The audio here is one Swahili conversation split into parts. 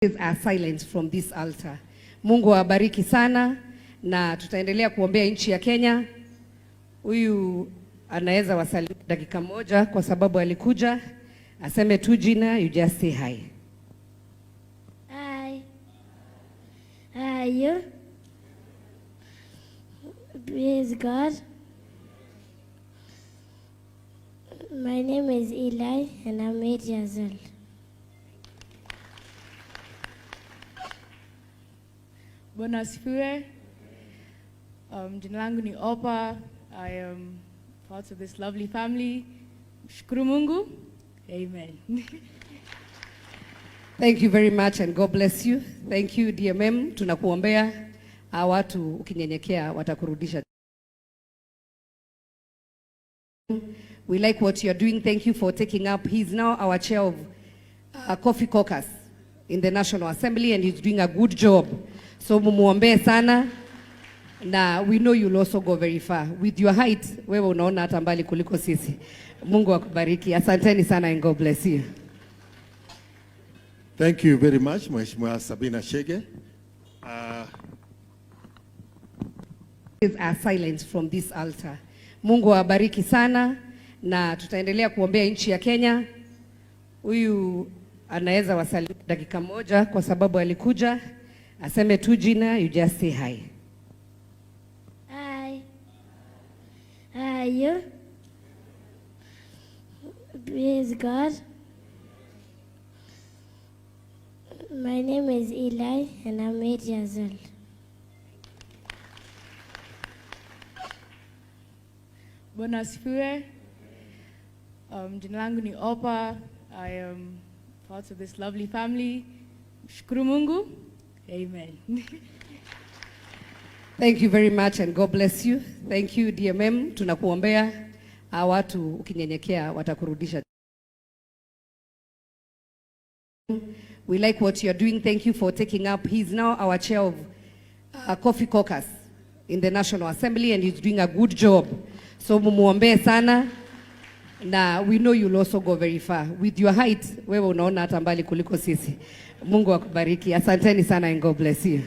Are silent from this altar. Mungu awabariki sana na tutaendelea kuombea nchi ya Kenya. Huyu anaweza wasalimia dakika moja kwa sababu alikuja aseme tu jina, you just say hi. Hi. How are you? Praise God. My name is Eli and I'm 8 years old. Bwana asifiwe. Jina langu ni Opa. I am part of this lovely family. Shukuru Mungu. Amen. Thank you very much and God bless you. Thank you, DMM. Tunakuombea hawa watu ukinyenyekea watakurudisha. We like what you're doing. Thank you for taking up. He's now our chair of Coffee Caucus in the National Assembly and he's doing a good job. So mumuombee sana na we know you'll also go very far. With your height, wewe unaona hata mbali kuliko sisi. Mungu akubariki. Asanteni sana and God bless you. Thank you very much, Mheshimiwa Sabina Chege. Are silent from this altar. Mungu awabariki sana na tutaendelea kuombea nchi ya Kenya. Huyu anaweza wasalimia dakika moja kwa sababu alikuja aseme tu jina, you just say hi. Hi. How are you? Praise God. My name is Eli and I'm 8 years old. Bwana asifiwe. Jina langu ni Opa. I am part of this lovely family. Shukuru Mungu. Amen. Thank you very much and God bless you. Thank you, DMM. Tunakuombea hawa watu ukinyenyekea watakurudisha. We like what you're doing. Thank you for taking up. He's now our chair of Coffee Caucus in the National Assembly and he's doing a good job. So mumuombee sana na we know you'll also go very far. With your height, wewe unaona hata mbali kuliko sisi. Mungu akubariki. Asanteni sana and God bless you.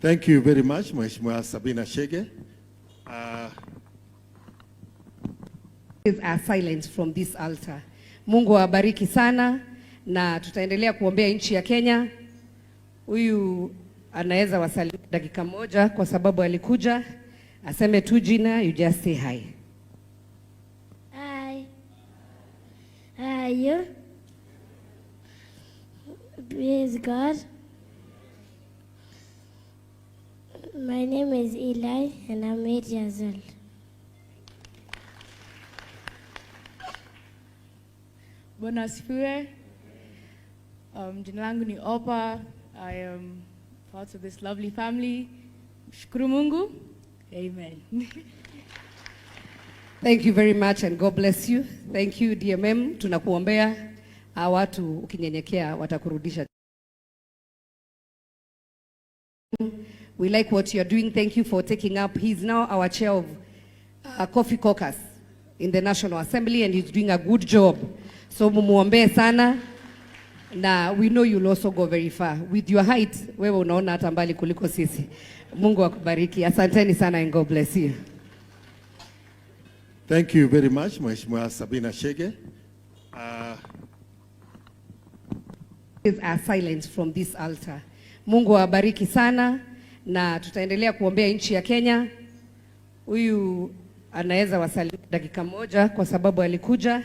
Thank you very much, Mheshimiwa Sabina Chege. Are silent from this altar. Mungu awabariki sana na tutaendelea kuombea nchi ya Kenya. Huyu anaweza wasalimia dakika moja kwa sababu alikuja aseme tu jina, you just say hi. Hi. How are you? Praise God. My name is Eli and I'm 8 years old. Bwana asifiwe. Jina langu ni Opa. I am part of this lovely family. Shukuru Mungu. Amen. Thank you very much and God bless you. Thank you, DMM. Tunakuombea hawa watu ukinyenyekea watakurudisha. We like what you're doing. Thank you for taking up. He's now our chair of Coffee Caucus in the National Assembly and he's doing a good job. So mumuombee sana na we know you'll also go very far. With your height, wewe unaona hata mbali kuliko sisi. Mungu akubariki. Asanteni sana and God bless you. Thank you very much, Mheshimiwa Sabina Chege. Are silent from this altar. Mungu awabariki sana na tutaendelea kuombea nchi ya Kenya. Huyu anaweza wasalimia dakika moja kwa sababu alikuja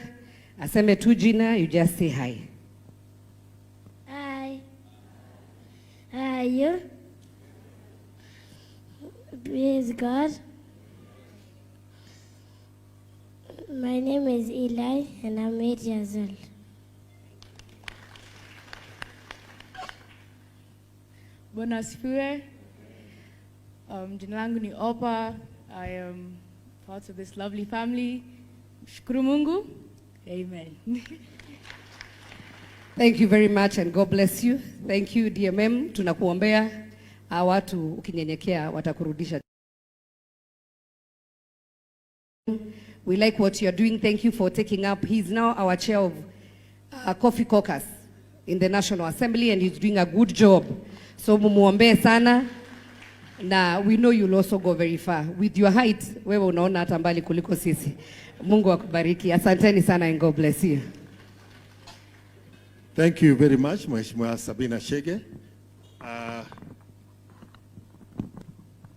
aseme tu jina, you just say hi. Hi. How are you? Praise God. My name is Eli and I'm 8 years old. Bwana asifiwe. Jina langu ni Opa. I am part of this lovely family. Shukuru Mungu. Amen. Thank you very much and God bless you. Thank you, DMM. Tunakuombea hawa watu ukinyenyekea watakurudisha. We like what you're doing. Thank you for taking up. He's now our chair of Coffee Caucus in the National Assembly and he's doing a good job. So mumuombee sana na we know you'll also go very far. With your height, wewe unaona hata mbali kuliko sisi. Mungu akubariki. Asanteni sana and God bless you. Thank you very much, Mheshimiwa Sabina Chege. in the National Assembly and he's doing a good job. So mumuombee sana na we know you'll also go very far. With your height, wewe unaona hata mbali kuliko sisi. Mungu akubariki. Asanteni sana and God bless you. Thank you very much, Mheshimiwa Sabina Chege.